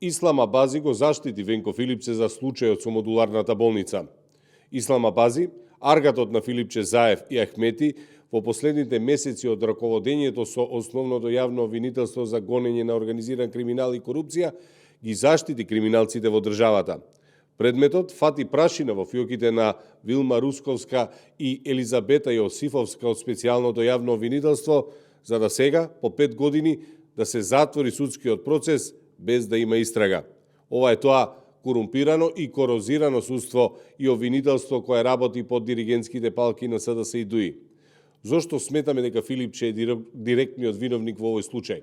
Ислам Абази го заштити Венко Филипче за случајот со модуларната болница. Ислам Абази, аргатот на Филипче, Заев и Ахмети, во последните месеци од раководењето со основното јавно обвинителство за гонење на организиран криминал и корупција, ги заштити криминалците во државата. Предметот фати прашина во фиоките на Вилма Русковска и Елизабета Јосифовска од специјалното јавно обвинителство, за да сега, по 5 години, да се затвори судскиот процес без да има истрага. Ова е тоа корумпирано и корозирано судство и обвинителство кое работи под диригентските палки на СДС и ДУИ. Зошто сметаме дека Филипче е директниот виновник во овој случај?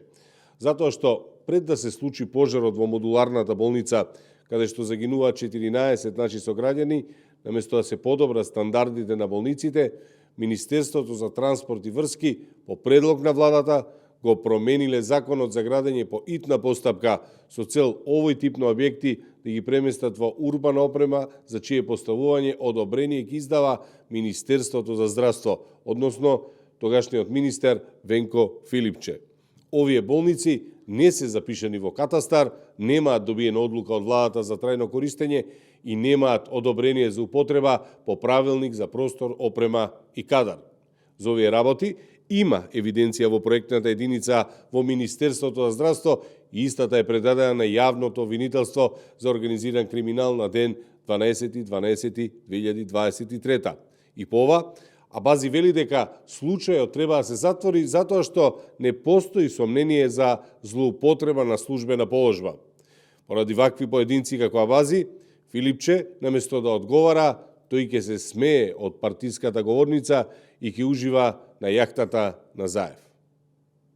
Затоа што пред да се случи пожарот во модуларната болница, каде што загинуваат 14 наши сограѓани, наместо да се подобра стандардите на болниците, Министерството за транспорт и врски, по предлог на владата, го промениле законот за градење по итна постапка со цел овој тип на објекти да ги преместат во урбана опрема за чие поставување одобрение ги издава Министерството за здравство, односно тогашниот министер Венко Филипче. Овие болници не се запишани во катастар, немаат добиена одлука од владата за трајно користење и немаат одобрение за употреба по правилник за простор, опрема и кадар. За овие работи има евиденција во проектната единица во Министерството за здравство и истата е предадена на јавното обвинителство за организиран криминал на ден 12.12.2023. И по ова, Абази вели дека случајот треба да се затвори затоа што не постои сомнение за злоупотреба на службена положба. Поради вакви поединци како Абази, Филипче, наместо да одговара, тој ќе се смее од партиската говорница и ќе ужива на јахтата на Заев.